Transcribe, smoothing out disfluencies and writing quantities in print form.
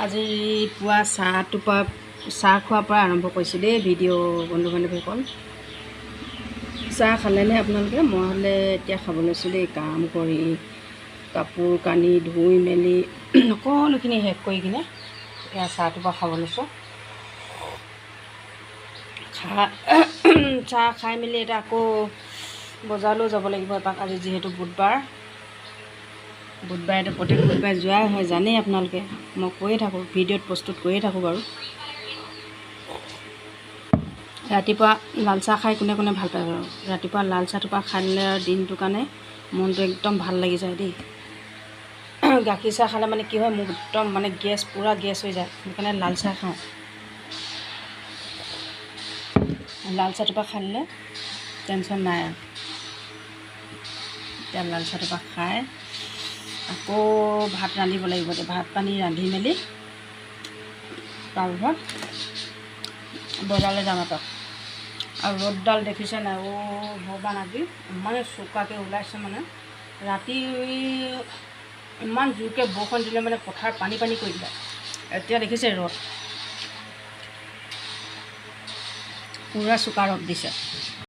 আজি পুৱা চাহটোপা চাহ খোৱাৰ পৰা আৰম্ভ কৰিছোঁ দেই ভিডিঅ'। বন্ধু বান্ধৱীসকল, চাহ খালেনে আপোনালোকে? মই হ'লে এতিয়া খাব লৈছোঁ দেই। কাম কৰি কাপোৰ কানি ধুই মেলি সকলোখিনি শেষ কৰি কিনে এয়া চাহটোপা খাব লৈছোঁ। চাহ খাই মেলি এতিয়া আকৌ বজাৰলৈও যাব লাগিব এপাক। আজি যিহেতু বুধবাৰ, বুধবাৰেতো প্ৰত্যেক বুধবাৰে যোৱাই হয়, জানেই আপোনালোকে, মই কৈয়ে থাকোঁ, ভিডিঅ'ত প্ৰস্তুত কৰিয়ে থাকোঁ বাৰু। ৰাতিপুৱা লাল চাহ খাই কোনে কোনে ভাল পায় বাৰু? ৰাতিপুৱা লাল চাহটোপা খাই দিলে আৰু দিনটোৰ কাৰণে মনটো একদম ভাল লাগি যায় দেই। গাখীৰ চাহ খালে মানে কি হয়, মোক একদম মানে গেছ, পূৰা গেছ হৈ যায়, সেইকাৰণে লাল চাহ খাওঁ। লাল চাহটোপা খাই দিলে টেনশ্যন নাই আৰু। এতিয়া লাল চাহটোপা খাই আকৌ ভাত ৰান্ধিব লাগিব। এতিয়া ভাত পানী ৰান্ধি মেলি তাৰপিছত বজাৰলৈ যাম এপাক। আৰু ৰ'দডাল দেখিছে নাই? অ' ভগৱান, আজি ইমানে চোকাকৈ ওলাইছে, মানে ৰাতি ইমান জোৰকৈ বৰষুণ দিলে, মানে পথাৰ পানী পানী কৰি দিলে। এতিয়া দেখিছে ৰ'দ, পূৰা চোকা ৰ'দ দিছে।